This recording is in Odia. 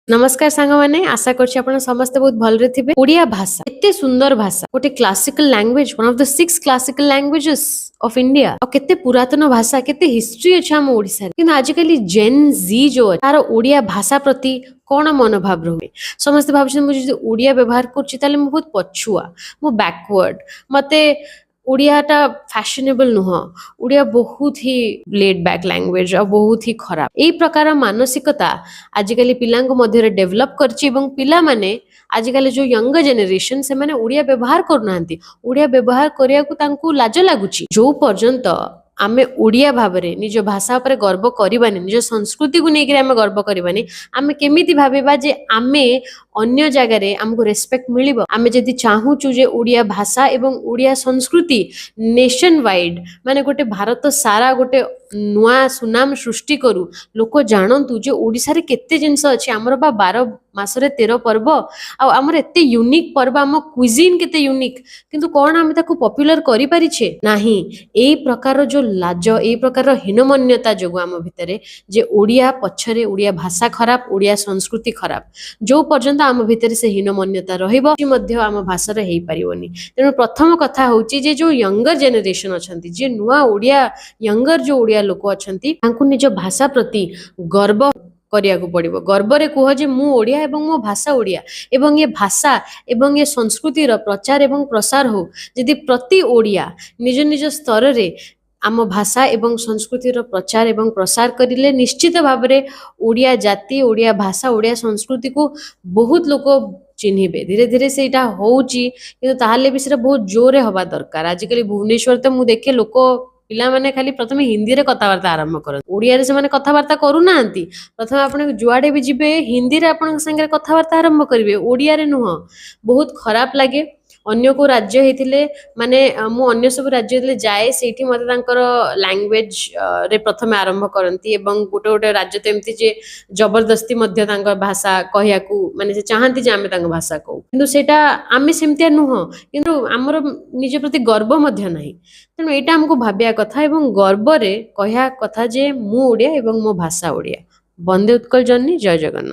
ନମସ୍କାର ସାଙ୍ଗମାନେ, ଆଶା କରୁଛି ଆପଣ ସମସ୍ତେ ବହୁତ ଭଲରେ ଥିବେ। ଓଡ଼ିଆ ଭାଷା ଏତେ ସୁନ୍ଦର ଭାଷା, ଗୋଟେ classical language, one of the six classical languages of India। ଆଉ କେତେ ପୁରାତନ ଭାଷା, କେତେ ହିଷ୍ଟ୍ରି ଅଛି ଆମ ଓଡ଼ିଶାରେ। କିନ୍ତୁ ଆଜିକାଲି ଜେନ୍ ଜି ଯୋଉ ଅଛି, ତାର ଓଡ଼ିଆ ଭାଷା ପ୍ରତି କଣ ମନୋଭାବ ରୁହେ? ସମସ୍ତେ ଭାବୁଛନ୍ତି, ମୁଁ ଯଦି ଓଡ଼ିଆ ବ୍ୟବହାର କରୁଛି ତାହେଲେ ମୁଁ ବହୁତ ପଛୁଆ, ମୁଁ ବ୍ୟାକୱାର୍ଡ, ମତେ ଓଡ଼ିଆଟା ଫ୍ୟାସନେବଲ ନୁହଁ, ଓଡ଼ିଆ ବହୁତ ହି ଲେଡ୍ ବ୍ୟାକ୍ ଲାଙ୍ଗୁଏଜ ଆଉ ବହୁତ ହି ଖରାପ। ଏଇ ପ୍ରକାର ମାନସିକତା ଆଜିକାଲି ପିଲାଙ୍କ ମଧ୍ୟରେ ଡେଭଲପ କରିଛି ଏବଂ ପିଲାମାନେ ଆଜିକାଲି ଯୋଉ ୟଙ୍ଗ ଜେନେରେସନ, ସେମାନେ ଓଡ଼ିଆ ବ୍ୟବହାର କରୁନାହାନ୍ତି। ଓଡ଼ିଆ ବ୍ୟବହାର କରିବାକୁ ତାଙ୍କୁ ଲାଜ ଲାଗୁଛି। ଯୋଉ ପର୍ଯ୍ୟନ୍ତ ଆମେ ଓଡ଼ିଆ ଭାବରେ ନିଜ ଭାଷା ଉପରେ ଗର୍ବ କରିବାନି, ନିଜ ସଂସ୍କୃତିକୁ ନେଇକରି ଆମେ ଗର୍ବ କରିବାନି, ଆମେ କେମିତି ଭାବିବା ଯେ ଆମେ ଅନ୍ୟ ଜାଗାରେ ଆମକୁ ରେସପେକ୍ଟ ମିଳିବ? ଆମେ ଯଦି ଚାହୁଁଛୁ ଯେ ଓଡ଼ିଆ ଭାଷା ଏବଂ ଓଡ଼ିଆ ସଂସ୍କୃତି ନେସନ ୱାଇଡ, ମାନେ ଗୋଟେ ଭାରତ ସାରା ଗୋଟେ ନୂଆ ସୁନାମ ସୃଷ୍ଟି କରୁ, ଲୋକ ଜାଣନ୍ତୁ ଯେ ଓଡ଼ିଶାରେ କେତେ ଜିନିଷ ଅଛି। ଆମର ବା 12 ମାସରେ 13 ପର୍ବ ଆଉ ଆମର ଏତେ ୟୁନିକ୍ ପର୍ବ, ଆମ କୁଇଜିନ୍ କେତେ ୟୁନିକ୍। କିନ୍ତୁ କଣ ଆମେ ତାକୁ ପପୁଲାର କରିପାରିଛେ? ନାହିଁ। ଏଇ ପ୍ରକାରର ଯୋଉ ଲାଜ, ଏଇ ପ୍ରକାରର ହୀନମନ୍ୟତା ଯୋଗୁଁ ଆମ ଭିତରେ ଯେ ଓଡ଼ିଆ ପଛରେ, ଓଡ଼ିଆ ଭାଷା ଖରାପ, ଓଡ଼ିଆ ସଂସ୍କୃତି ଖରାପ, ଯୋଉ ପର୍ଯ୍ୟନ୍ତ ଆମ ଭିତରେ ସେ ହୀନମନ୍ୟତା ରହିବ ମଧ୍ୟ ଆମ ଭାଷାର ହେଇପାରିବନି। ତେଣୁ ପ୍ରଥମ କଥା ହଉଛି ଯେ ଯୋଉ ୟଙ୍ଗର ଜେନେରେସନ ଅଛନ୍ତି, ଯିଏ ନୂଆ ଓଡ଼ିଆ, ୟଙ୍ଗର ଯୋଉ ଓଡ଼ିଆ ଲୋକ ଅଛନ୍ତି, ତାଙ୍କୁ ନିଜ ଭାଷା ପ୍ରତି ଗର୍ବ କରିବାକୁ ପଡିବ। ଗର୍ବରେ କୁହ ଯେ ମୁଁ ଓଡ଼ିଆ ଏବଂ ମୋ ଭାଷା ଓଡ଼ିଆ ଏବଂ ଏ ଭାଷା ଏବଂ ଏ ସଂସ୍କୃତିର ପ୍ରଚାର ଏବଂ ପ୍ରସାର ହଉ। ଯଦି ପ୍ରତି ଓଡ଼ିଆ ନିଜ ନିଜ ସ୍ତରରେ ଆମ ଭାଷା ଏବଂ ସଂସ୍କୃତିର ପ୍ରଚାର ଏବଂ ପ୍ରସାର କରିଲେ, ନିଶ୍ଚିତ ଭାବରେ ଓଡ଼ିଆ ଜାତି, ଓଡ଼ିଆ ଭାଷା, ଓଡ଼ିଆ ସଂସ୍କୃତିକୁ ବହୁତ ଲୋକ ଚିହ୍ନିବେ। ଧୀରେ ଧୀରେ ସେଇଟା ହଉଛି, କିନ୍ତୁ ତାହେଲେ ବି ସେଇଟା ବହୁତ ଜୋରରେ ହବା ଦରକାର। ଆଜିକାଲି ଭୁବନେଶ୍ୱର ତ ମୁଁ ଦେଖେ, ଲୋକ ପିଲାମାନେ ଖାଲି ପ୍ରଥମେ ହିନ୍ଦୀରେ କଥାବାର୍ତ୍ତା ଆରମ୍ଭ କରନ୍ତି। ଓଡ଼ିଆରେ ସେମାନେ କଥାବାର୍ତ୍ତା କରୁନାହାନ୍ତି। ପ୍ରଥମେ ଆପଣ ଯୁଆଡେ ବି ଯିବେ, ହିନ୍ଦୀରେ ଆପଣଙ୍କ ସାଙ୍ଗରେ କଥାବାର୍ତ୍ତା ଆରମ୍ଭ କରିବେ, ଓଡ଼ିଆରେ ନୁହଁ। ବହୁତ ଖରାପ ଲାଗେ। ଅନ୍ୟ କୋଉ ରାଜ୍ୟ ହେଇଥିଲେ, ମାନେ ମୁଁ ଅନ୍ୟ ସବୁ ରାଜ୍ୟ ଯେତେବେଳେ ଯାଏ, ସେଇଠି ମତେ ତାଙ୍କର ଲାଙ୍ଗୁଏଜ ରେ ପ୍ରଥମେ ଆରମ୍ଭ କରନ୍ତି ଏବଂ ଗୋଟେ ଗୋଟେ ରାଜ୍ୟ ତ ଏମିତି ଯେ ଜବରଦସ୍ତି ମଧ୍ୟ ତାଙ୍କ ଭାଷା କହିବାକୁ, ମାନେ ସେ ଚାହାନ୍ତି ଯେ ଆମେ ତାଙ୍କ ଭାଷା କହୁ। କିନ୍ତୁ ସେଇଟା ଆମେ ସେମିତିଆ ନୁହଁ, କିନ୍ତୁ ଆମର ନିଜ ପ୍ରତି ଗର୍ବ ମଧ୍ୟ ନାହିଁ। ତେଣୁ ଏଇଟା ଆମକୁ ଭାବିବା କଥା ଏବଂ ଗର୍ବରେ କହିବା କଥା ଯେ ମୁଁ ଓଡ଼ିଆ ଏବଂ ମୋ ଭାଷା ଓଡ଼ିଆ। ବନ୍ଦେ ଉତ୍କଳ ଜନନୀ, ଜୟ ଜଗନ୍ନାଥ।